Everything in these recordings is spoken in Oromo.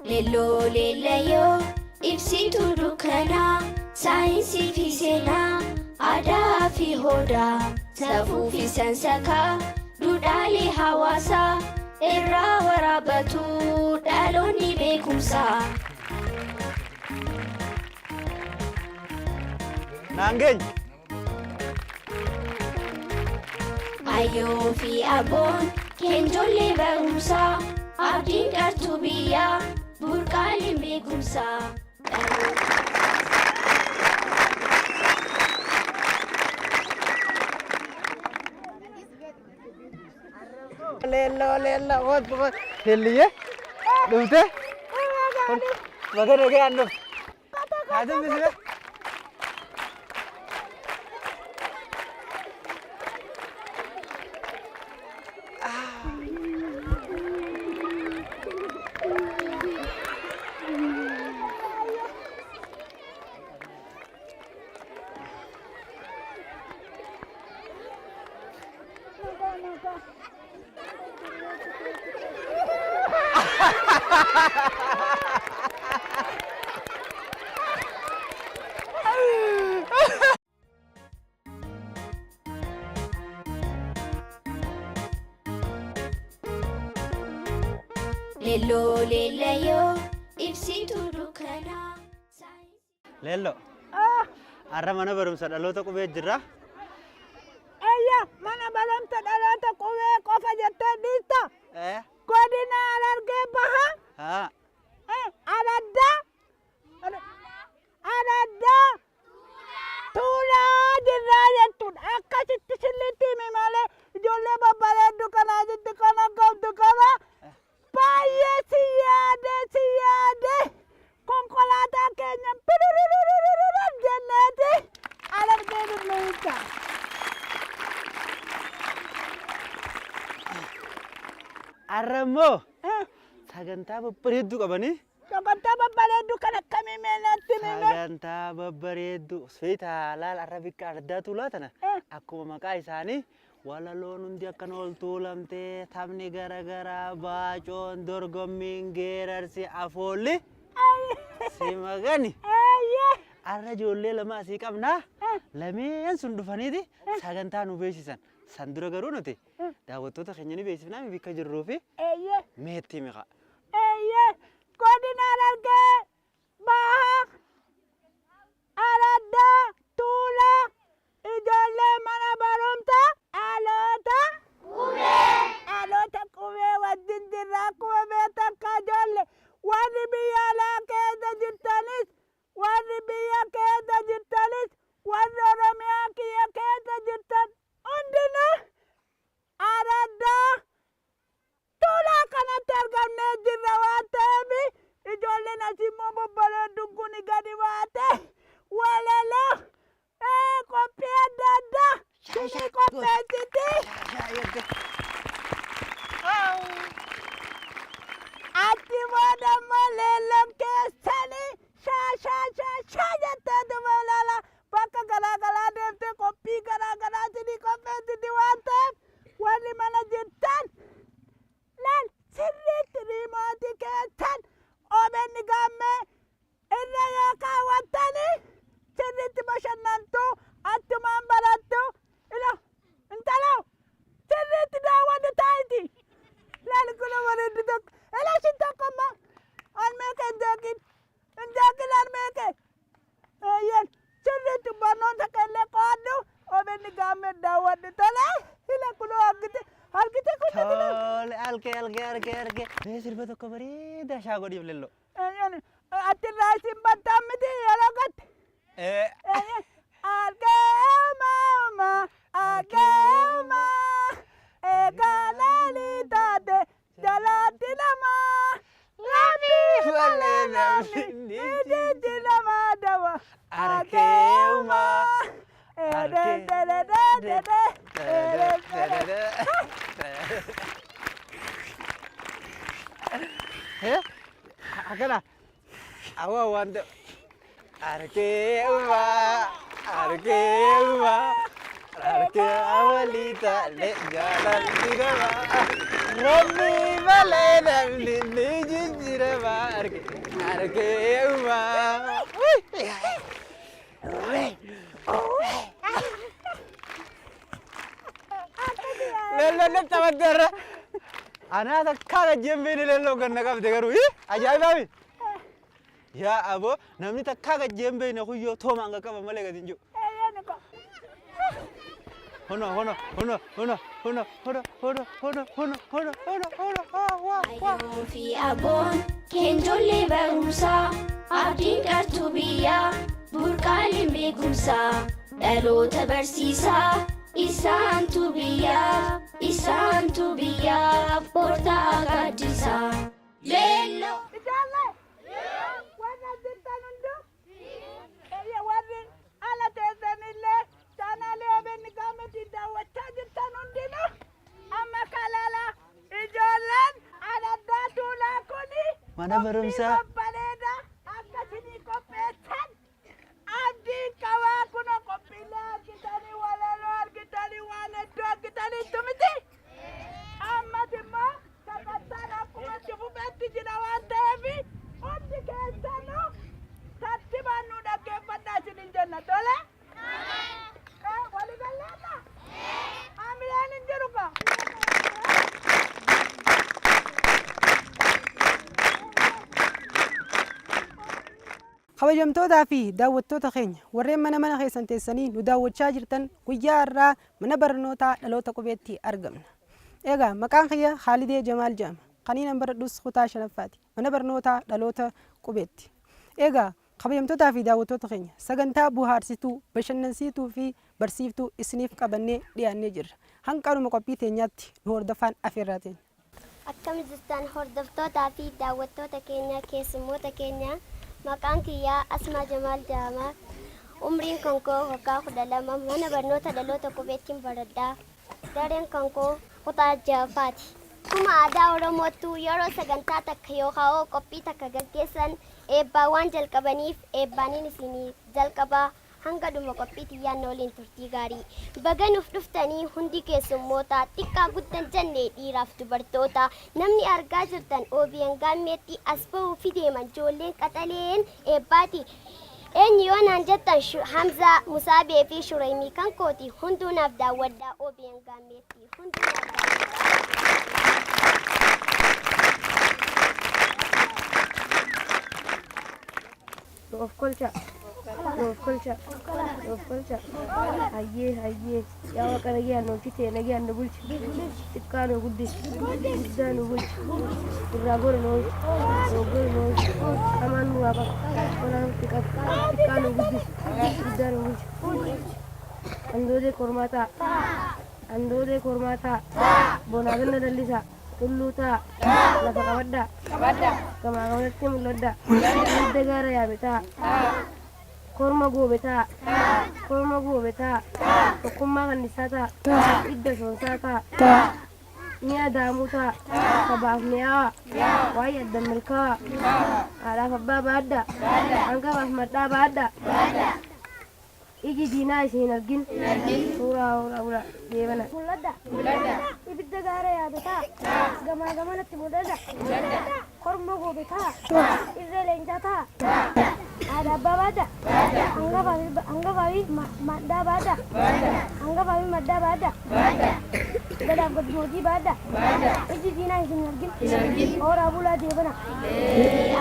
Leelloo leellayyoo ibsituu dukkanaa saayinsii fi seenaa aadaa fi hodaa safuu fi sansakaa duudhaalee hawaasaa irraa waraabbatu dhaloonni beekumsaa. Naan geenye. Ayyoo fi abboon keenjollee barumsaa abdiin qartuu biyyaa burqaaleen beekumsaa. Leelloo leelloo ooltu leelliyyee dhuftee baga nagaan dhufte. Haa dubbisne. Leelloo leellayyoo ibsituu dukkanaa. Leelloo. Har'a mana barumsa dhaloota qubee jirra. Eyya mana barumsa dhaloota qubee qofa jettee dhiista. Eh? Godina Harargee Bahaa Haa. Araddaa Araddaa Tuulaa jirraa jechuudha. Akkasitti sirriitti himi malee ijoollee babbareeddu kana asitti kana qabdu kana baay'ee si yaade si yaade konkolaataa keenya pirurururururu jenneeti Harargee dhufne jecha. Har'a immoo sagantaa babbareedduu qabanii Sagantaa babbareedduu kan akkamii mee natti himi mee? Sagantaa babbareedduu sweetaa laal har'a bikka ardaa tuulaa tana akkuma maqaa isaanii walaloon hundi akkana ol tuulamtee taphni garagaraa baacoon dorgommiin geerarsi afoolli si magani har'a ijoollee lama asii qabnaa lameen sun dhufaniiti sagantaa nu beeksisan san dura garuu nuti daawwattoota keenya ni beeksifnaa mi bikka jirruu fi meetti himi kaa. Eeyyee godina Harargee Bahaa Araddaa Tuulaa ijoollee mana barumsaa dhaloota qubee dhaloota qubee wajjin jirra akkuma beektan kaa ijoollee warri biyya alaa keessa jirtanis warri biyya keessa jirtanis warri Oromiyaa kiyya keessa jirtan hundinuu Araddaa Tuulaa kanatti argamnee jirra waan ta'eef ijoolleen asii immoo babbareedduun kun gadi baate walaloo qophii adda addaa isinii qopheessiti. Achi booda immoo leelloon keessanii shaa shaa shaa shaa jetteetuma ilaala bakka garaa garaa deemtee qophii garaa garaa isinii qopheessiti waan ta'eef Warri mana jirtan laal sirriitti riimootii keessan OBN Gaammee irra yoo kaawwattani sirriitti bashannantu achumaan barattu ila intaloo sirriitti daawwadhu taa'iti laal kun bareeddu tokko ila ishin tokko immoo harmee kee hin jeeqin hin jeeqin harmee kee Eeyyeen sirriitti barnoota keellee qo'adhu OBN Gaammee daawwadhu tole ila kunoo argite argite kun Tole alkee alkee alkee alkee. Mee sirba tokko bareedaa shaa godhiif lelloo. Eeyyeen ati irraa isin battaan miti yeroo gatte. Ee. Eeyyeen argeema argeema eegaa laalii taate Jalaatti namaa Rabbi malee namni ni jijji namaa dawa Arkeema. Akkana awwa waan ta'e arkeema arkeema arkeema walii taane jaalatti namaa rabbi malee namni ni jijjiirama arge. Arkee uumaa. Leelloon natti taphatte irra. Anaa takkaa gajjeen beekne leelloo ganna qabde garuu ajaa'ibaabi. Yaa aboo namni takkaa gajjeen beekne kuyyoo toomaan qaqqaba malee gadi hin jiru. Hono hono hono hono hono hono hono hono hono hono hono hono waa waa waa. Ayyoo fi aboon keenjollee barumsaa abdiin qartuu biyyaa burqaaleen beekumsaa dhaloota barsiisaa isaantu biyyaaf isaantu biyyaaf bortaa gaaddisaa. Leelloo. Ijoollee warra jirtan hunduu eeyya warri ala teessanillee chaanaalee OBN Gaammeetiin daawwachaa jirtan hundinuu amma kalala ijoolleen Araddaa Tuulaa kuni Mana barumsaa. qophii babbareedaa akka isinii qopheessan abdiin qabaa kunoo qophiilee argitanii walaloo argitanii waan hedduu argitaniittu miti. Ammas immoo sagantaan akkuma itti fufetti jira waan ta'eef hundi keessanuu tartiibaan nu dhaggeeffadhaa isiniin jenna tole. Walii galleerra? Amileen hin jiru kaa? Kabajamtootaa fi daawwattoota keenya warreen mana mana keessan teessanii nu daawwachaa jirtan guyyaa har'aa mana barnootaa dhaloota qubeetti argamna. Egaa maqaan kiyya Khaalidee Jamaal jedhama. Kaniin an baradhus kutaa shanaffaati. Mana barnootaa dhaloota qubeetti. Egaa kabajamtootaa fi daawwattoota keenya sagantaa bohaarsituu, bashannansiituu fi barsiiftuu isiniif qabannee dhiyaannee jirra. Hanqanuma qophii teenyaatti nu hordofaan afeerraa teenya. Akkam jirtan hordoftootaa fi daawwattoota keenya keessummoota keenya maqaan kiyyaa Asmaa Jamaal jedhama. Umriin kan koo waggaa 12 mana barnoota dhaloota qubeettiin baradhaa. Dareen kan koo kutaa ja'affaati. Akkuma aadaa Oromoottuu yeroo sagantaa takka yookaa'oo qophii takka gaggeessan eebbaan waan jalqabaniif eebbaaniin isinii jalqaba. Hanga dhuma qophii tiyyaan na waliin turtii gaarii. Baga nuuf dhuftanii hundi keessummoota, xiqqaa guddan jenne dhiiraaf dubartoota. Namni argaa jirtan obn Gaammeetti as bahuufi deeman joolleen qaxaleen eebbaati. Eenyu yoo naan jettan Hamzaa, Musaabee fi Shureymii kan kooti. Hunduu naaf daawwadhaa obn Gaammeetti. Hunduu naaf daawwadhaa. Nu of kolchaa. Nu of kolchaa. Nu of kolchaa. Hayyee hayyee. Yaa waaqa nagayaan nu oolchitee nagayaan nu bulchi. Xiqqaa nu guddisi. Guddaa nu bulchi. Irraa gori nu oolchi. Dogoggori nu oolchi. Hamaan nu haa qabu. Tolaa nutti qabi. Xiqqaa nu guddisi. Guddaa nu bulchi. Andoodee kormaa ta'a. Andoodee kormaa ta'a. Bonaa ganna lallisaa. Tulluu ta'a. Lafa qabadhaa. Gamaa gamanatti mul'adhaa. Hidda gaara yaabe ta'a. Korma goobe ta'a. Korma goobe ta'a. Tokkummaa kannisaa ta'a. Hidda soonsaa ta'a. Mi'a daamuu ta'a. Sabaaf mi'aawaa. Waan yaaddan milkaawaa. Haadhaaf abbaa baadhaa. Hangafaaf madhaa baadhaa. Iji diinaa isin hin argin. Suuraa horaa bulaa deebana. Mul'adha. Ibidda gaara yaabe ta'a. Gamaa gamanatti mul'adha. Korma goobe ta'a. Irree leencaa ta'a. Haadha abbaa baadha. Hangafaa fi maddaa baadha. Hangafaa fi maddaa baadha. Gadaaf gad mootii baadha. Iji diinaa isin hin argin. Horaa bulaa deebana.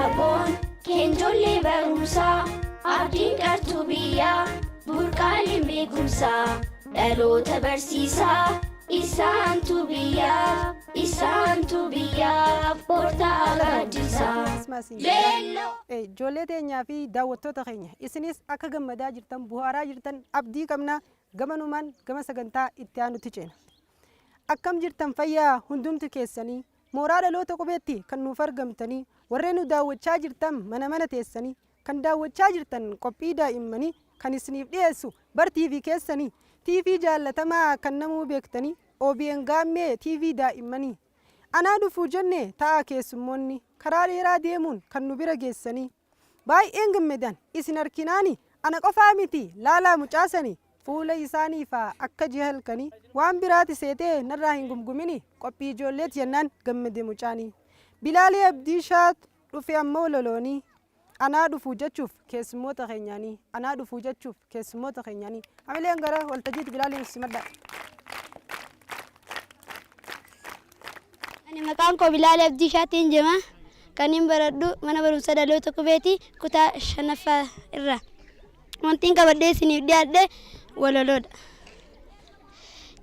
Aboon keenjollee barumsaa abdiin qartuu biyyaa burqaaleen beekumsaa dhaloota barsiisaa isaantu biyyaaf isaantu biyyaaf bortaa gaaddisaa. Leelloo. Ijoollee teenyaa fi daawwattoota keenya isinis akka gammadaa jirtan buhaaraa jirtan abdii qabna gamanumaan gama sagantaa itti aanutti ceena. Akkam jirtan fayyaa hundumti keessanii Mooraa Dhaloota Qubeetti kan nuuf argamtanii, warreen nu daawwachaa jirtan mana mana teessanii, kan daawwachaa jirtan qophii daa'immanii kan isiniif dhiyeessu bar TV keessanii, TV jaallatamaa kan namuu beektanii obn Gaammee TV daa'immanii. Anaa dhufuu jenne ta'aa keessummoonni, karaa dheeraa deemuun kan nu bira geessanii. Baay'een gammadan isin arkinaani ana qofaa miti laalaa mucaa sani fuula isaani ifaa akka ji'a halkanii waan biraati seetee narraa hin gumgumini qophii ijoolleeti jennaan gammade mucaani. Bilaalee Abdiishaa dhufe ammoo lolooni. Anaa dhufu jechuuf keessummoota keenyaanii, anaa dhufu jechuuf keessummoota keenyaanii. Hamileen gara waltajjiitti Bilaaliin simadhaa. Ani maqaan koo Bilaal Abdii Shaatiin jedhama. Kanin baradhu mana barumsa Dhaloota Qubeeti kutaa shanaffaa irra. Wantiin qabadhee isiniif dhiyaadhe walaloodha.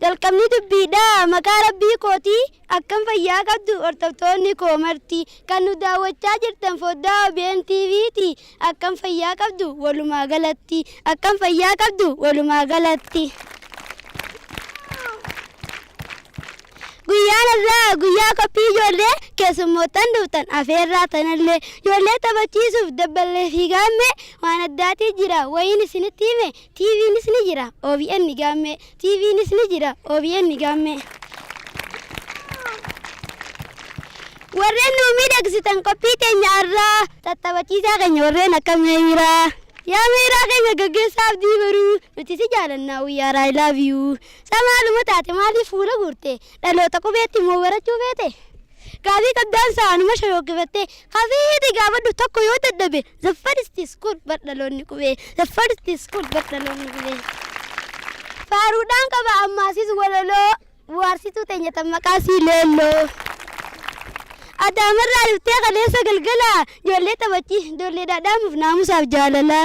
Jalqabni dubbiidha maqaa Rabbii kootii, akkam fayyaa qabdu hordoftoonni koo marti, kan nu daawwachaa jirtan foddaa OBN TVti, akkam fayyaa qabdu walumaa galatti, akkam fayyaa qabdu walumaa galatti. Guyyaan har'aa guyyaa qophii ijoollee, keessummoottan dhuftan afeerraa tanallee, ijoollee taphachiisuuf dabballee fi gaammee waan addaatii jira wayiin isinitti hime, TVnis ni jira OBN gaammee, TVnis ni jira OBN gaammee. Warreen nu miidhagsitan qophii teenya har'aa, tattaphachiisaa keenya warreen akka Meeyiraa. Yaa Meeyiraa keenya gaggeessaa Abdii Baruu, nuti si jaalannaa, we are I love you. Sa maaluma taate, maaliif fuula guurte? Dhaloota qubeetti immoo barachuu feete? Gaafii qabdaan saa anuma shoyookifattee kafeete gaafadhu tokko yoo dadhabe, the first school bar dhaloonni qubee, the first school bar dhaloonni qubee. Faaruudhaan qaba ammaasis walaloo waarsituu teenya tan maqaa sii leelloo. Adaamarraa dhuftee kaleessa galgala ijoollee taphachii ijoollee dhaadhaamuuf naamusaaf jaalala.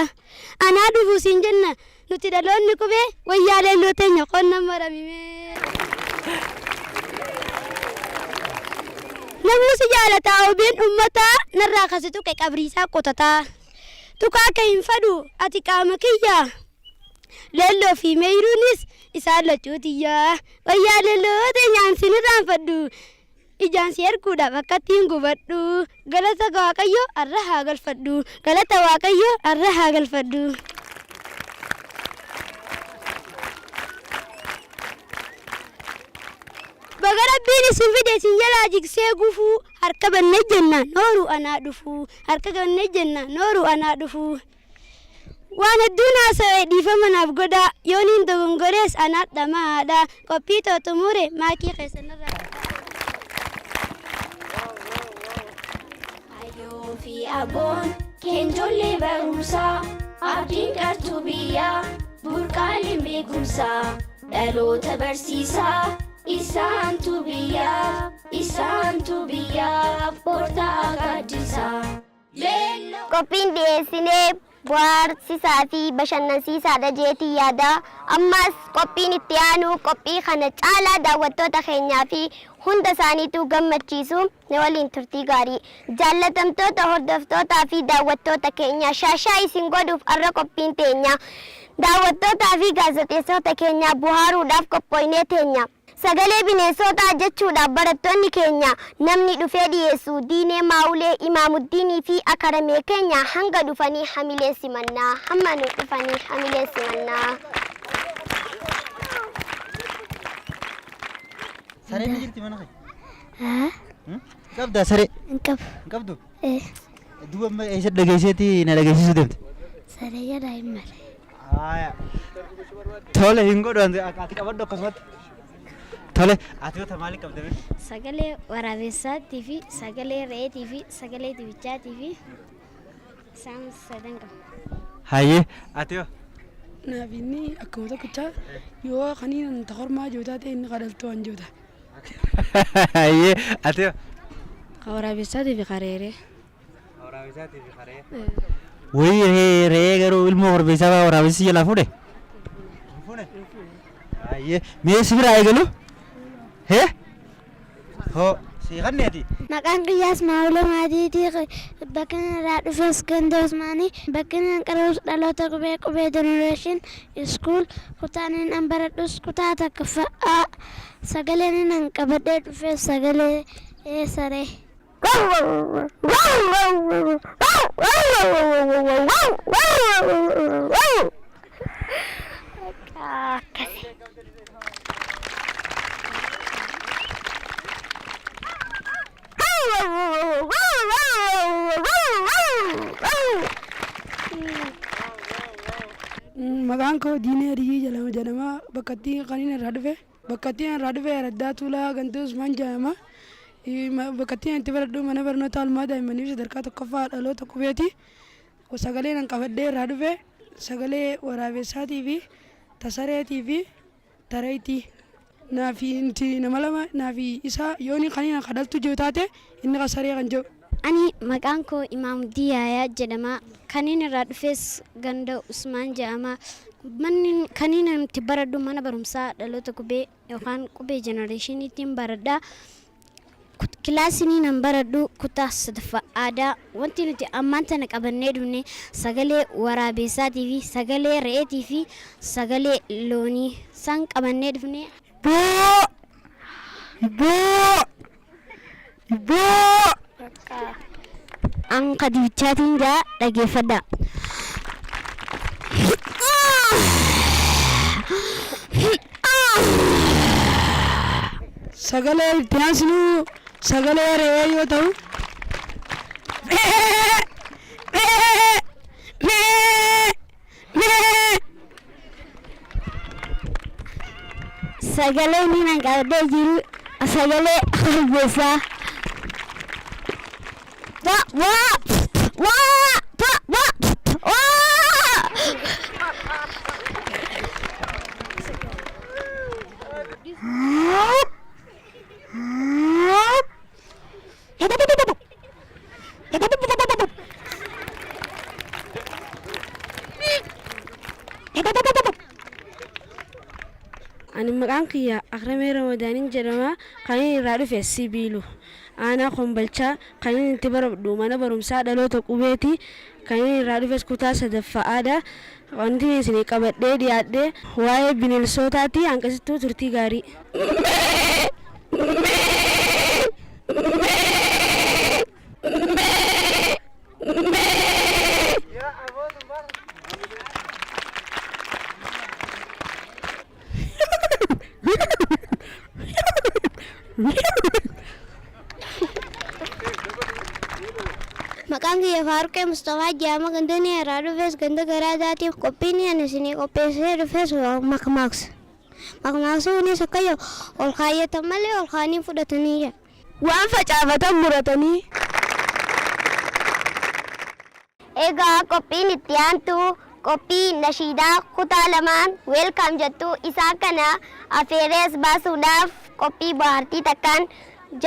Anaa dhufuu siin jenna nuti dhaloonni qubee, wayyaa leelloo teenya qonna maramimee. Namni si jaalataa OBN uummataa narraa kasi tuqe qabriisaa qotataa. Tuqaa akka hin fadhu ati qaama kiyya. Leelloo fi Meeyiruunis isaan lachuu tiyya. Wayyaa leelloo teenyaan sin irraanfadhu. Ijaan si arguudhaaf akkattiin gubadhu. Galata Waaqayyo har'a haa galfadhu. Galata Waaqayyo har'a haa galfadhu. Baga Rabbiin isin fide, isin jalaa jigsee gufuu, harka bannee jenna nooru anaa dhufu. Harka bannee jenna nooru anaa dhufu. Waan hedduun haasa'e, dhiifama naaf godhaa, yooniin dogongorees anaaf dhamaadha. Qophii too xumure, maakii keessanirraa. Hayyuu fi abboon keenjollee barumsaa, abdiin qartuu biyyaa, burqaaleen beekumsaa, dhaloota barsiisaa, isaantu biyyaaf, isaantu biyyaaf bortaa gaaddisaa. Leelloo. Qophiin dhiyeessinee bohaarsisaa fi bashannansiisaadha jeetii yaada. Ammas qophiin itti aanu qophii kana caalaa daawwattoota keenyaa fi hunda isaaniitu gammachiisu, na waliin turtii gaarii. Jaallatamtoota hordoftootaa fi daawwattoota keenya, shaashaa isin godhuuf arra qophiin teenya. Daawwattootaa fi gaazexeessota keenya bohaaruudhaaf qophooynee teenya. Sagalee bineensotaa jechuudhaaf barattoonni keenya namni dhufee dhiyeessu Diinee Maawulee, Imaamuddiinii fi Akaramee keenya hanga dhufanii hamileen simannaa. Hamma nu dhufanii hamileen simannaa. Sareen ni jirti mana kee? Qabdaa saree? Hin qabu. Hin qabdu? Eh. Duuba amma eessa dhageesseeti na dhageessisuu deemte? Saree jalaa hin malee. Haaya. Tole, hin godhu ati qabadhu akkasumatti. Tole, ati yoo maali qabda mee? Sagalee waraabessaatii fi sagalee re'eetii fi sagalee dibichaatii fi isaan sadan qaba. Hayyee, ati yoo? Naaf inni akkuma tokkichaa yoo kaniin ta kormaa jootaa ta'e, inni kadhaltuu an joota. Hayyee, ati yoo? Waraabessaatii fi kareeree. Waraabessaatii fi karee. Wayii, re'ee re'ee garuu ilmoo korbeessaa fa'aa waraabessi jalaa fuudhe? Hin fuune? Hayyee, mee si biraa eegalu? Hee? Hoo, sii kanneeti? Maqaan kiyyaas Maawulee Maatiitii, bakka inni irraa dhufes ganda Usmaanii, bakka inni qara'us Dhaloota Qubee, Qubee Generation School, kutaan inni an baradhus kutaa tokkoffaa, sagaleen inni an qabadhee dhufes sagalee saree. Akkasi. Maqaan koo Diinee Adiyyii jedhama. Bakka itti kan inni irraa dhufe, bakka itti irraa dhufe Araddaa Tuulaa, Ganda Usmaan jedhama. Bakka itti itti baradhu mana barnoota Almaa Daa'immanii fi sadarkaa tokkoffaa Dhaloota Qubeeti. Sagaleen an qabadhee irraa dhufe sagalee waraabessaatii fi tasareetii fi tareetii. Naafi nuti nama lama naafi isaa yooni kan inni kadhaltu jiru taate inni kan saree kan jiru. Ani maqaan koo Imaamuddii Yaayaa jedhama. Kanin irraa dhufes ganda Usmaan jedhama. Manni kanin itti baradhu mana barumsaa dhaloota qubee yookaan qubee generationiitiin baradha. Kilaasii nan baradhu kutaa sadaffaa aadaa. Wanti nuti ammaan tana qabannee dhufne sagalee waraabessaatii fi sagalee re'eetii fi sagalee loonii san qabannee dhufne. Boo! Boo! Boo! An Kadiichaatiin jaa dhageeffadha. Sagalee itti aansinuu sagalee re'ee yoo ta'u. Mee! Mee! Mee! Mee! Sagalee inni an qabadhee jiru sagalee hiyyeessaa. Wa wa wa wa wa wa. Ani maqaan kiyya Akramee Ramadaaniin jedhama. Kan inni irraa dhufe Sibiilu. Aanaa Kombolchaa. Kan inni itti baradhu mana barumsaa dhaloota qubeeti. Kan inni irraa dhufes kutaa sadaffaadha. Wanti isin qabadhee dhiyaadhe waa'ee bineelsotaati. Hanqasittuu turtii gaarii. Maqaan kiyya Faaruqee Mustafaa jedhama. Gandeen irraa dhufes ganda garaadaatii qophiin ani isinii qopheessee dhufes makmaaksa. Makmaaksa kunis akka ol kaayyatan malee ol kaanii fudhatanii jira. Waan facaafatan muratanii. Egaa qophiin itti aantu qophii nashiidaa kutaa lamaan welcome jettu isaan kana afeerees baasuudhaaf qophii bohaartii takkaan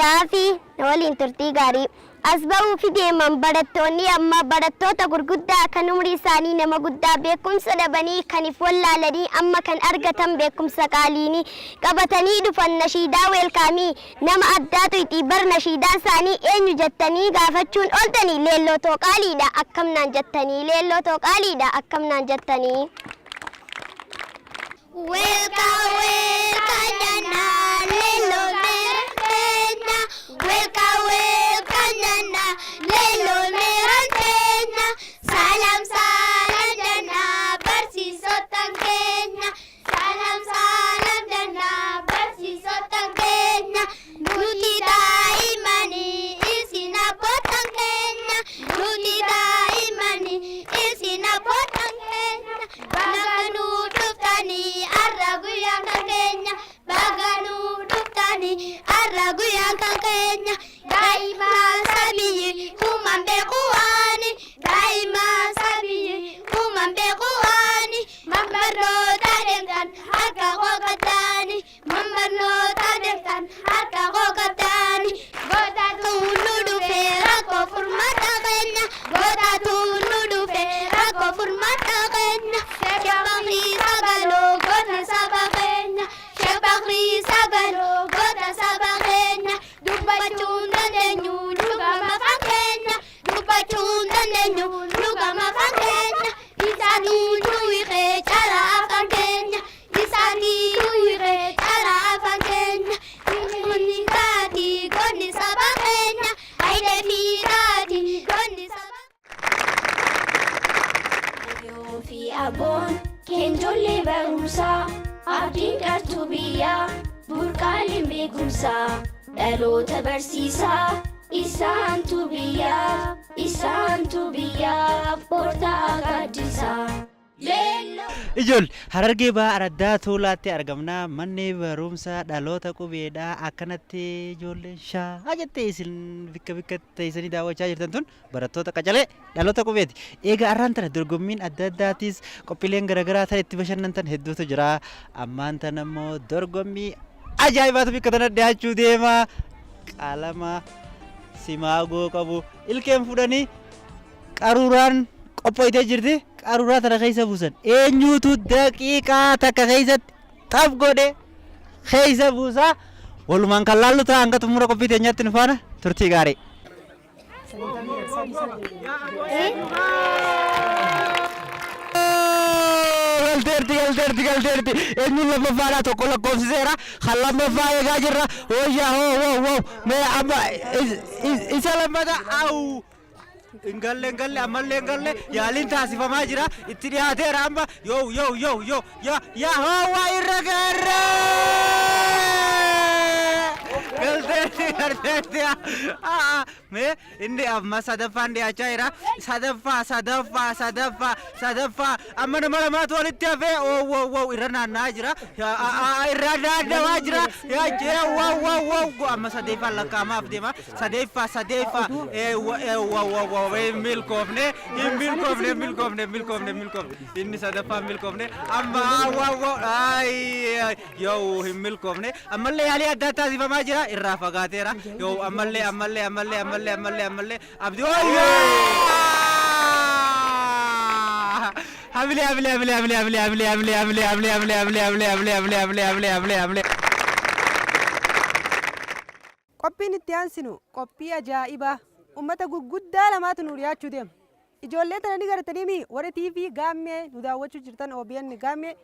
jaafii na waliin turtii gaarii. As ba'uufi deeman barattoonni amma barattoota gurguddaa kan umrii isaanii nama guddaa beekumsa dhabanii kan if wallaalanii amma kan argatan beekumsa qaaliinii qabatanii dhufan nashiidaa welcome nama addaatu itti bar nashiidaa isaanii eenyu jettanii gaafachuun ooltanii leelloo too qaaliidha akkamnaan jettanii leelloo too qaaliidha akkamnaan jettanii. Welcome, welcome, Nana, Lelo Merantena. Welcome, welcome, Nana, Lelo Merantena. Salam, salam, Nana, barsiisotan keenya. Salam, salam, Nana, barsiisotan keenya. Nuti daa'imanii isin abbootan keenya. Nuti daa'imanii isin abbootan keenya. Baga nuu dhuftanii har'a guyyaan kan keenya. Baga nuu dhuftanii har'a guyyaan kan keenya. Daa'ima sabiyyi kumaan beeku waani. Daa'ima sabiyyi kumaan beeku waani. Mambarnoota deemtan harka koo qabdaani. Mambarnoota deemtan harka koo qabdaani. Gootatu nu dhufe rakkoo furmaata keenya. Gootatu nu dhufe rakkoo furmaata keenya. Sheekh sagaloo goota saba keenya. Sheekh sagaloo goota saba keenya. Dubbachuun dandeenyu dhugama afaan keenya. Dubbachuun dandeenyu dhugama afaan keenya. Isaanii nu hiikee caalaa afaan keenya. Isaanii nu hiikee caalaa afaan keenya. Kunni taati goonni saba keenya. Hayilee fi taati goonni saba. Yoo fi aboon keenjollee barumsaa abdiin qartuu biyyaa burqaaleen beekumsaa dhaloota barsiisaa isaantu biyyaaf isaantu biyyaaf bortaa gaaddisaa. Leelloo. Ijoollee Harargee Bahaa Araddaa Tuulaatti argamna. Manni barumsa dhaloota qubeedha. Akkanatti ijoolleen shaa jettee isin bikka bikka teessanii daawwachaa jirtan tun barattoota qacalee dhaloota qubeeti. Egaa arraan tana dorgommiin adda addaatis qophiileen garaagaraa tan itti bashannantan hedduutu jira. Ammaan tana immoo dorgommii ajaa'ibaatu bikka tana dhiyaachuu deema. Qalama simaagoo qabu ilkeen fudhanii qaruuraan qophoytee jirti. Qaruuraa tana keessa buusan. Eenyuutu daqiiqaa takka keessatti xaf godhe keessa buusaa. Walumaan kan laallu ta'a hanga xumura qophii teenyaatti nu faana turtii gaarii. Galteerti galteerti galteerti eenyuun lammaffaadha tokko lakkoofsiseera kan lammaffaa eegaa jirra wayyaa hoo hoo hoo mee amma isa lammata awu hin galle hin galle ammallee hin galle yaaliin taasifamaa jira itti dhiyaateera amma yoo yoo yoo yoo yaa yaa hoo waa irra gaarree galteerti galteerti mee inni amma sadaffaan dhiyaachaa jira sadaffaa sadaffaa sadaffaa sadaffaa amma nama lamaatu walitti hafee oo wow wow irra naanna'aa jira irra naanna'aa jira yaa jee wow wow wow amma sadeeffaan lakkaa'amaaf deema sadeeffaa sadeeffaa wow wow wow hin milkoofne hin milkoofne hin milkoofne hin milkoofne hin milkoofne inni sadaffaa hin milkoofne amma wow wow ay yoo hin milkoofne ammallee yaalii addaa taasifamaa jira irraa fagaateera yoo ammallee ammallee ammallee ammallee ammallee ammallee abdii hamilee hamilee hamilee hamilee hamilee hamilee hamilee hamilee hamilee hamilee hamilee hamilee hamilee hamilee hamilee hamilee hamilee hamilee. Qophiin itti aansinu qophii ajaa'ibaa ummata gurguddaa lamaatu nu dhiyaachuu deema. Ijoollee tana ni gartanii mi warri TV Gaammee nu daawwachuu jirtan OBN Gaammee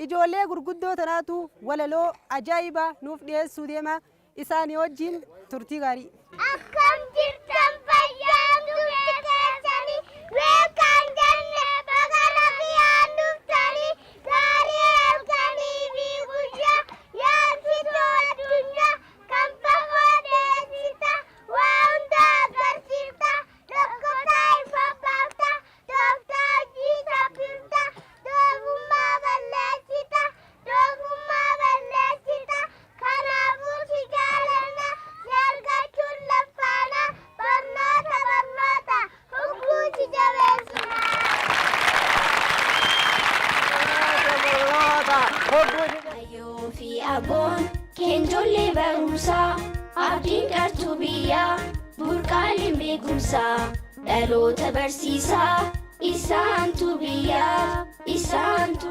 ijoollee gurguddoo tanaatu walaloo ajaa'ibaa nuuf dhiyeessuu deema. Isaanii wajjin turtii gaarii. Akkam jirtan fayyaan turte keessanii weelkaan jenne baga nagayaan dhuftanii gaarii halkanii fi guyyaa yaabsituu addunyaa kan fagoo dheessita waa hunda agarsiifta dhokkotaa ifa baafta tooftaa hojii saffifta doofummaa balleessita doofummaa balleessita kanaafuu si jaalanna si argachuun laffaana barnoota barnoota hogguu si jabeessina. Hayyoo fi aboon keenjollee barumsaa abdiin qartuu biyyaa burqaaleen beekumsaa dhaloota barsiisaa isaantu biyyaa isaantu.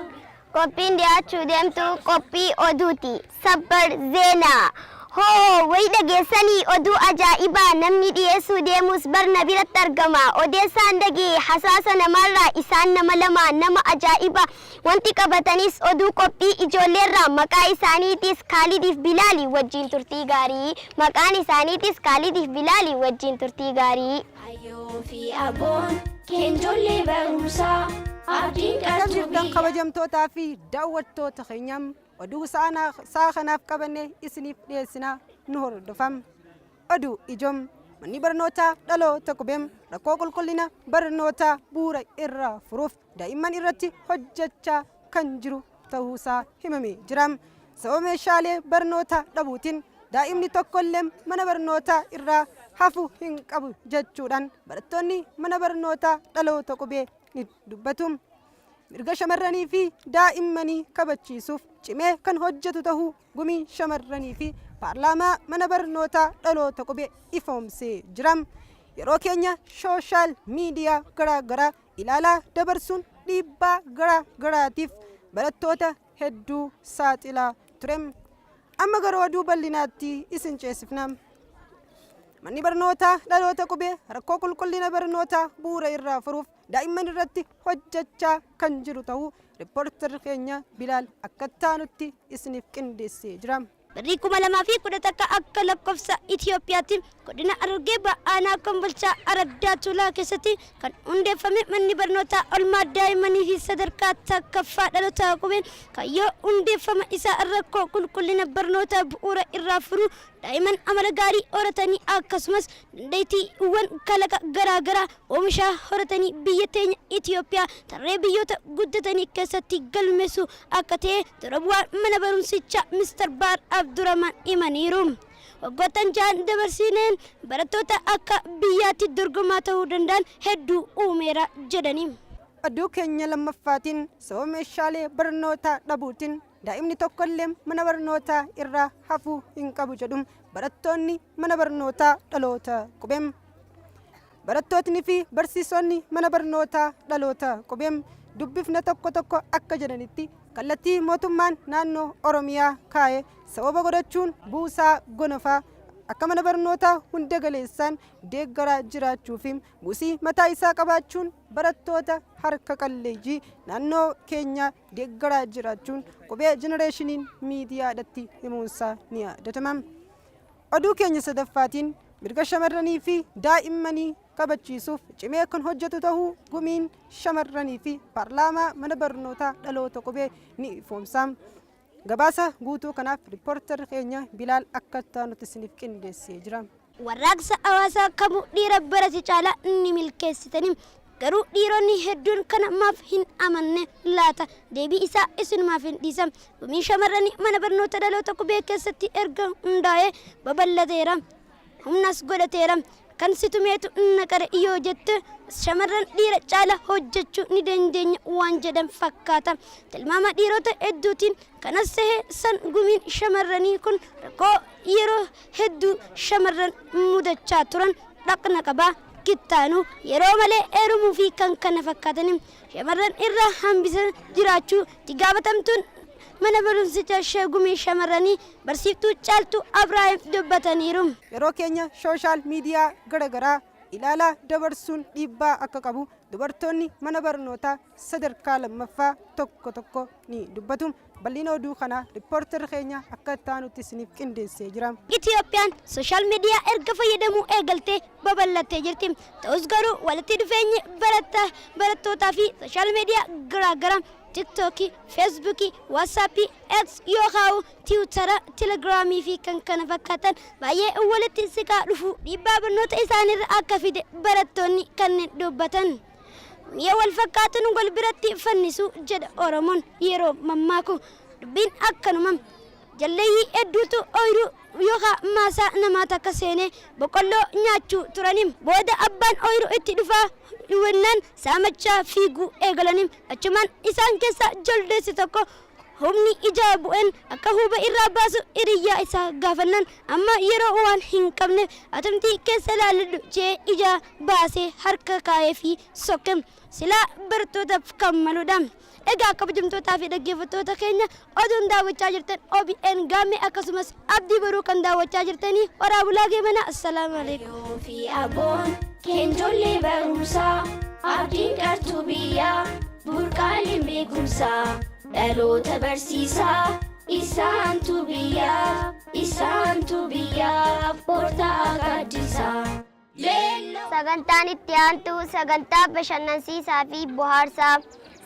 Qophiin dhiyaachuu deemtu qophii oduuti. Sabbar Zeenaa. Hoo wayi dhageessanii oduu ajaa'ibaa namni dhiyeessuu deemus barna biratti argama. Odeessaan dhagee hasaasa namaarraa isaan nama lama nama ajaa'ibaa. Wanti qabatanis oduu qophii ijoolleerraa maqaa isaaniitis Kaalidiif Bilaali wajjin turtii gaarii. Maqaan isaaniitis Kaalidiif Bilaali wajjin turtii gaarii. Hayyoo fi aboon keenjollee barumsaa abdiin Akkam qartuu jirtan biyyaa. kabajamtootaa fi daawwattoota keenyam oduu sa'a kanaaf qabanne isiniif dhiyeessina nu hordofam. Oduu ijoom manni barnootaa dhaloota qubeem rakkoo qulqullina barnootaa bu'uura irraa furuuf daa'imman irratti hojjechaa kan jiru ta'uusaa himamee jira. Sababa meeshaalee barnootaa dhabuutiin daa'imni tokkollee mana barnootaa irraa hafu hin qabu jechuudhaan barattoonni mana barnootaa dhaloota qubee ni dubbatu. Mirga shamarranii fi daa'immanii kabachiisuuf cimee kan hojjetu ta'uu gumii shamarranii fi paarlaamaa mana barnootaa dhaloota qubee ifoomsee jira. Yeroo keenya social media garaa garaa ilaalaa dabarsuun dhiibbaa garaa garaatiif barattoota hedduu saaxilaa ture. Amma gara oduu bal'inaatti isin ceesifna. Manni barnootaa dhaloota qubee rakkoo qulqullina barnootaa bu'uura irraa furuuf daa'imman irratti hojjechaa kan jiru ta'uu riippoortarri keenya Bilaal akka taanutti isiniif qindeessee jira. Barrii 2011 akka lakkoofsa Itiyoophiyaatti godina Harargee Bahaa aanaa Kombolchaa Araddaa Tuulaa keessatti kan hundeeffame manni barnootaa olmaa daa'immanii fi sadarkaa takkaffaa dhaloota qubeen kaayyoo hundeeffama isaa rakkoo qulqullina barnootaa bu'uura irraa furuu, daa'imman amala gaarii horatanii akkasumas dandeettiiwwan kalaqa garaa garaa oomishaa horatanii biyya teenya Itiyoophiyaa tarree biyyoota guddatanii keessatti galmeessuu akka ta'e dura bu'aan mana barumsichaa Mr. Baar Abdurrahman himaniiru. Waggoottan 6n dabarsineen barattoota akka biyyaatti dorgomaa ta'uu danda'an hedduu uumeera jedhani. Oduu keenya lammaffaatiin sababa meeshaalee barnootaa dhabuutiin daa'imni tokkollee mana barnootaa irraa hafuu hin qabu jedhu barattoonni mana barnootaa dhaloota qubee. Barattootni fi barsiisonni mana barnootaa dhaloota qubee dubbifne tokko tokko akka jedhanitti kallattii mootummaan naannoo Oromiyaa kaa'e sababa godhachuun buusaa gonofaa akka mana barnootaa hunda galeessaan deeggaraa jiraachuu fi buusii mataa isaa qabaachuun barattoota harka qalleeyyii naannoo keenyaa deeggaraa jiraachuun qubee jenereeshiniin miidiyaadhatti himuunsaa ni yaadatama. Oduu keenya sadaffaatiin mirga shamarranii fi daa'immanii kabachiisuuf cimee kan hojjetu ta'uu gumiin shamarranii fi paarlaamaa mana barnootaa dhaloota qubee ni ifoomsa. Gabaasa guutuu kanaaf riippoortarri keenya Bilaal akka taanutti isiniif qindeessee jira. Warraaqsa hawaasaa kamuu dhiira barate caalaa ni milkeessitanii. Garuu dhiironni hedduun kana maaf hin amanne laata? Deebii isaa isinumaaf hin dhiisa. Gumiin shamarranii mana barnoota dhaloota qubee keessatti erga hundaa'ee babal'ateera. Humnas godhateera. Kan si tumeetu na qare yoo jette shamarran dhiira caala hojjechuu ni dandeenya waan jedhan fakkaata. Tilmaama dhiirota hedduutiin kanas ta'e san gumiin shamarranii kun rakkoo yeroo hedduu shamarran mudachaa turan dhaqna qabaa, kittaanuu, yeroo malee heerumuu fi kan kana fakkaataniin shamarran irraa hambisa jiraachuu itti gaafatamtuun mana barumsichaa Shee Gumii Shamarranii Barsiiftuu Caaltuu Abraahim dubbataniiru. Yeroo keenya sooshaal miidiyaa gara garaa ilaalaa dabarsuun dhiibbaa akka qabu dubartoonni mana barnootaa sadarkaa lammaffaa tokko tokko ni dubbatu. Bal'ina oduu kanaa riippoortarri keenya akka itti aanutti isiniif qindeessee jira. Itiyoophiyaan sooshaal miidiyaa erga fayyadamuu eegaltee babal'attee jirti. Ta'us garuu walitti dhufeenyi barattootaa fi sooshaal miidiyaa garaagaraa Tiktookii, Feesbuukii, Waatsaappii, X yookaan Tiwutara, Telegiraamii fi kan kana fakkaatan baay'ee walitti siqaa dhufu dhiibbaa barnoota isaaniirra akka fide barattoonni kanneen dubbatan. Mi'a wal fakkaatan wal biratti fannisu jedha Oromoon yeroo mammaaku. Dubbiin akkanuma. Jalleeyyii hedduutu ooyiruu yookaan maasaa namaa takka seenee boqqolloo nyaachuu turaniin booda abbaan ooyiruu itti dhufaa dhufannaan saamachaa fiiguu eegalaniin achumaan isaan keessaa jaldeessi tokko humni ijaa bu'een akka huba irraa baasu hiriyyaa isaa gaafannaan amma yeroo waan hin qabneef atumtii keessa ilaalladhu jee ija baasee harka kaa'ee fi sokke silaa barattootaaf kan maludha. Egaa kabajamtootaa fi dhaggeeffattoota keenya oduun daawwachaa jirtan OBN Gaammee akkasumas Abdii Boruu kan daawwachaa jirtanii horaa bulaa geemana. Assalaamu alaikum. Fi aboon keenjollee barumsaa abdiin qartuu biyyaa burqaaleen beekumsaa dhaloota barsiisaa isaantu biyyaaf isaantu biyyaaf bortaa gaaddisaa. Sagantaan itti aantu sagantaa bashannansiisaa fi bohaarsaa.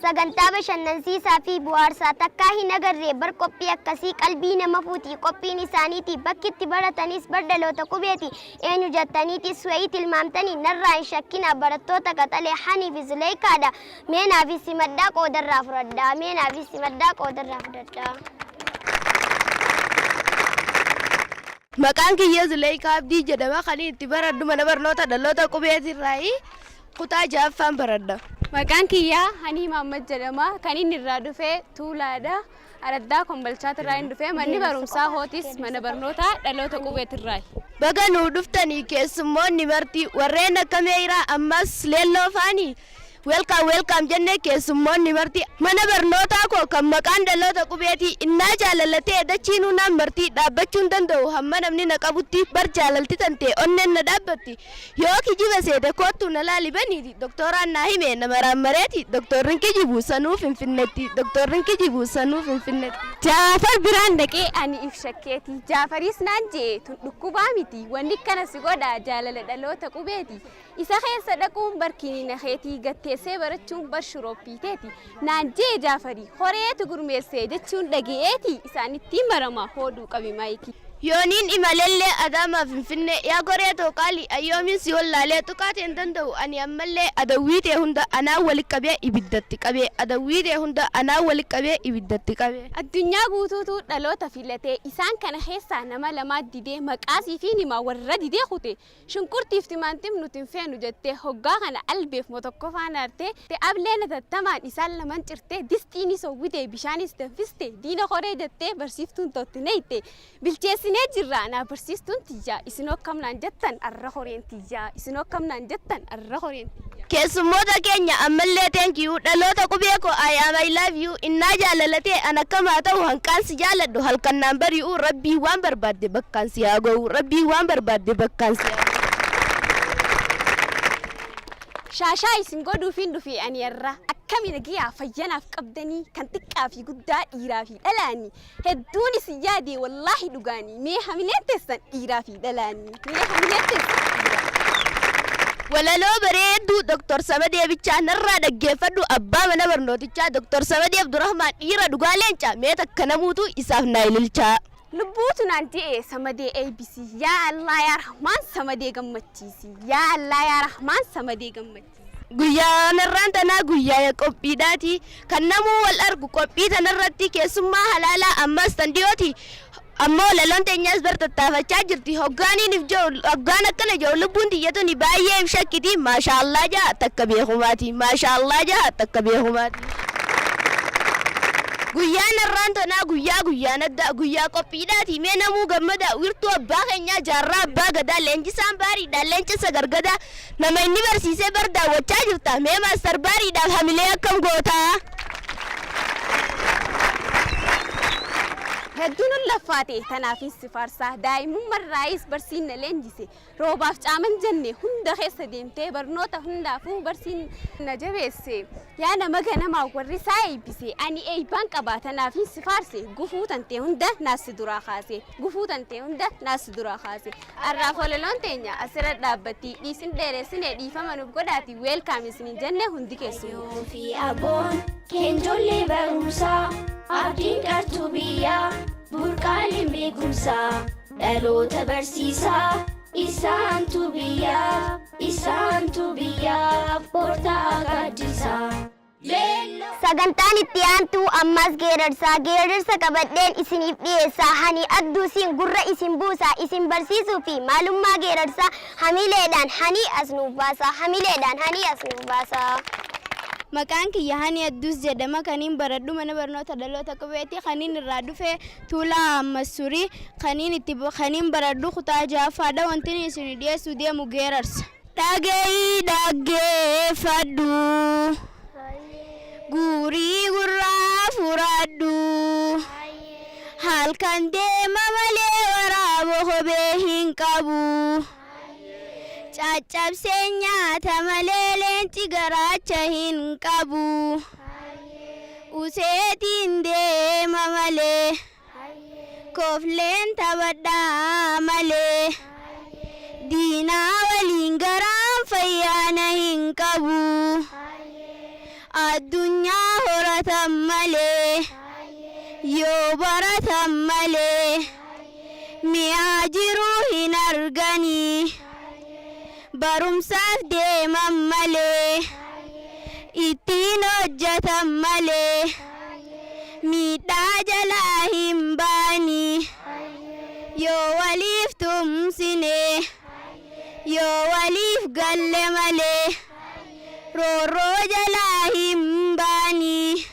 Sagantaa bashannansiisaa fi bohaarsaa takkaa hin agarree bar qophii akkasii qalbii nama fuuti qophiin isaaniiti bakki itti baratanis bar dhaloota qubeeti eenyu jettaniitis wayii tilmaamtanii narraa hin shakkina barattoota qaxalee Hanii fi Zuleeykaadha. Meenaa fi simadhaa qoodarraa fudhadhaa. Meenaa fi simadhaa qoodarraa fudhadhaa. Maqaan kiyya Zuleeykaa Abdii jedhama. Kan itti baradhu mana barnoota dhaloota qubeetirraayi kutaa ja'affaan baradha. Maqaan kiyyaa Hanii Mahammad jedhama. Kan inni irraa dhufe Tuulaadha. Araddaa Kombolchaatirraa hin dhufe. Manni barumsaa Hootis mana barnootaa dhaloota qubeetirraayi. Baga nuu dhuftanii keessummoonni marti warreen akka Meeyiraa ammas Leelloo faani Welcome, welcome jennee keessummoonni marti. Mana barnootaa koo kan maqaan Dhaloota Qubeetii, innaa jaalalatee dachiinuu naan martii, dhaabbachuu hin danda'u hamma namni na qabutti, bar jaalalti tantee onneen na dhaabbatti. Yoo kijiba seete koottuu na laali baniiti, doktooraan naa hime na maraammareeti, doktoorri hin kijibu sanuu Finfinnetti, doktoorri hin kijibu sanuu Finfinnetti. Jaafar biraan dhaqee ani if shakkeeti, Jaafariis naan je'e tun dhukkubaa miti, wanni akkana si godha jaalala Dhaloota Qubeeti. Isa keessa dhaquun bar kiniina keetii, gad teessee barachuun bar shurooppii teeti. Naan je'e Jaafari. Horeetu gurmeesse jechuun dhage'eeti isaanittiin marama hooduu qabi maayikii. Yooniin imalellee Adaamaa Finfinnee, yaa koree too qaalii an yoomiin si wallaalee, tuqaa tee hin danda'u ani ammallee, adawwii tee hunda anaan wali qabee ibiddatti qabee, adawwii tee hunda anaan wali qabee ibiddatti qabee. Addunyaa guutuutu dhaloota filatee, isaan kana keessaa nama lamaa didee, maqaa siifiin hima warra didee kute. Shunkurtiif timaantim nuti hin feenu jettee hoggaa kana albeef motokkofaan aartee ableen hatattamaan isaan laman cirtee disxiinis howwitee bishaanis danfiste diina koree jettee barsiiftuun tootti neyxe bilcheessinee jirra anaa barsiistuun tiyya isinoo akkam naan jettan arra koreen tiyya isinoo akkam naan jettan arra koreen tiyya. Keessummoota keenya ammallee thank you Dhaloota Qubee koo I am I love you Innaa jaalala tee an akkam haa ta'u hanqaan si jaaladhu halkan naan bari'u Rabbiin waan barbaadde bakkaan si haa ga'u Rabbiin waan barbaadde bakkaan si haa ga'u. Shaashaa isin godhuufiin dhufe ani arra akkami nagiyaa fayya naaf qabdanii kan xiqqaa fi guddaa dhiiraa fi dhalaani hedduun isin yaade wallaahi dhugaani mee hamileen teessan dhiiraa fi dhalaani mee hamileen teessan dhiiraa fi Walaloo bareedduu Dr. Samadee bichaa narraa dhaggeeffadhu abbaa mana barnootichaa Dr. Samadee Abdurrahmaan dhiira dhugaa leenca mee takka namuutu isaaf naa ililchaa. Lubbuutu naan je'e Samadee eeybisi yaa Allah yaa Rahmaan Samadee gammachiisi yaa Allah yaa Rahmaan Samadee gammachiisi. Guyyaan har'aan tanaa guyyaa qophiidhaati kan namuu wal argu qophii tanarratti keessummaa halaalaa ammas tan dhiyooti ammoo walaloon teenyaas bar tattaafachaa jirti hoggaaniin if je'u hoggaan akkana je'u lubbuun tiyya tuni baay'ee if shakkiti maashaa Allah ja'a takka beekumaati maashaa Allah ja'a takka beekumaati. Guyyaan har'aan tanaa guyyaa guyyaan addaa guyyaa qophiidhaati mee namuu gammadaa wirtuu abbaa keenyaa Jaarraa Abbaa Gadaa leenjisaan baariidhaan leenca sagargadaa Nama inni barsiisee bar daawwachaa jirta. Mee Maastar Baariidhaaf hamilee akkam gootaa? Hedduu nun laffaate tanaafin si faarsa daa'imummarraayis barsiin na leenjise roobaaf caaman jenne hunda keessa deemtee barnoota hundaafuu barsiin na jabeesse yaa nama ganamaa warri isaa eebbise ani eeybaan qaba tanaafin si faarse gufuu tantee hunda naas si duraa kaase gufuu tantee hunda naas si duraa kaase Har'aaf walaloon teenya asirra dhaabbatti. Dhiisin dheeressine dhiifama nuuf godhaati welcome isiniin jenne hundi keessummoo. Hayyuu fi aboon keenjollee barumsaa abdiin qartuu biyyaa burqaaleen beekumsaa dhaloota barsiisaa isaantu biyyaaf isaantu biyyaaf bortaa gaaddisaa. Sagantaan itti aantu ammas geerarsa. Geerarsa qabadheen isiniif dhiyeessa. Hani Adduusiin gurra isin buusa. Isin barsiisuu fi maalummaa geerarsaa hamileedhaan Hani as nuuf baasa. Hamileedhaan Hani as nuuf baasa. Maqaan kiyya Hani Adduus jedhama. Kaniin baradhu mana barnoota Dhaloota Qubeeti. Kaniin irraa dhufe Tuulaa Ammassurii. Kaniin itti kaniin baradhu kutaa 6ffaadha. Wantin isinii dhiyeessuu deemu geerarsa. Dhaga'i dhaggeeffadhu Guurii gurraa furadhu Halkan deema malee waraabo kophee hin qabu Caccabsee nyaata malee leenci garaacha hin qabu Useetiin deema malee Kofleen taphadhaa malee Diinaa waliin garaan fayyaa na hin qabu Addunyaa horatan malee Yoo baratan malee Mi'aa jiruu hin arganii Barumsaaf deeman malee Ittiin hojjatan malee Miidhaa jalaa hin baani Yoo waliif tumsine Yoo waliif galle malee Roorroo jalaa hin baani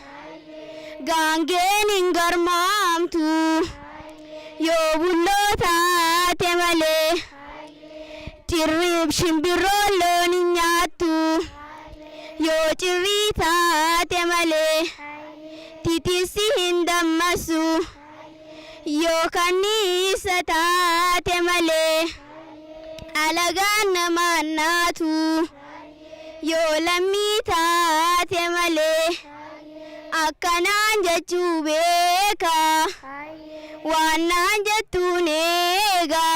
Gaangeen hin garmaamtu Yoo bulloo taate malee Cirriif shimbirroon loon hin nyaattu Yoo. Yoo cirrii taate malee titirsi hin dammasu. Yoo kanniisa taate malee alagaan namaan naatu. Yoo lammii taate malee akkanaan jechuu beeka. Waan naan jettuun eega.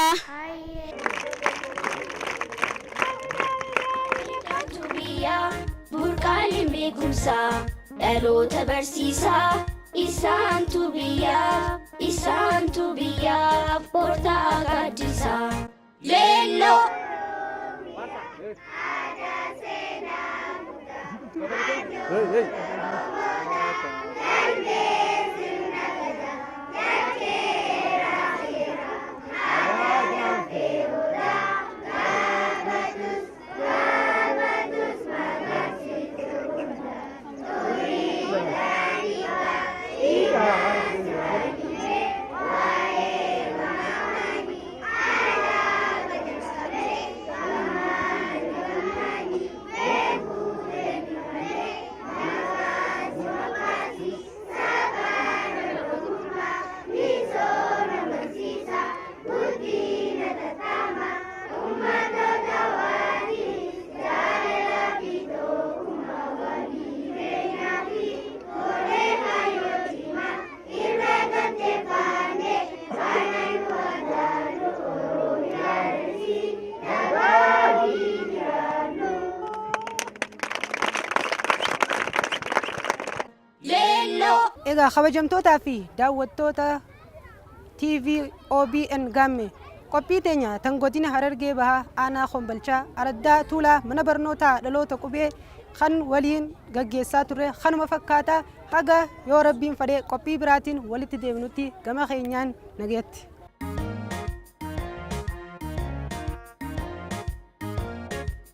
Biyyaa burqaaleen beekumsaa dhaloota barsiisaa isaantu biyyaaf isaantu biyyaaf bortaa gaaddisaa. Leelloo. Leelloo. Egaa kabajamtootaa fi daawwattoota TV OBN Gaamme qophii teenya tan godina Harargee Bahaa aanaa Kombolchaa Araddaa Tuulaa mana barnootaa dhaloota qubee kan waliin gaggeessaa turre kanuma fakkaata haga yoo rabbiin fedhe qophii biraatiin walitti deebinutti gama keenyaan nagayatti.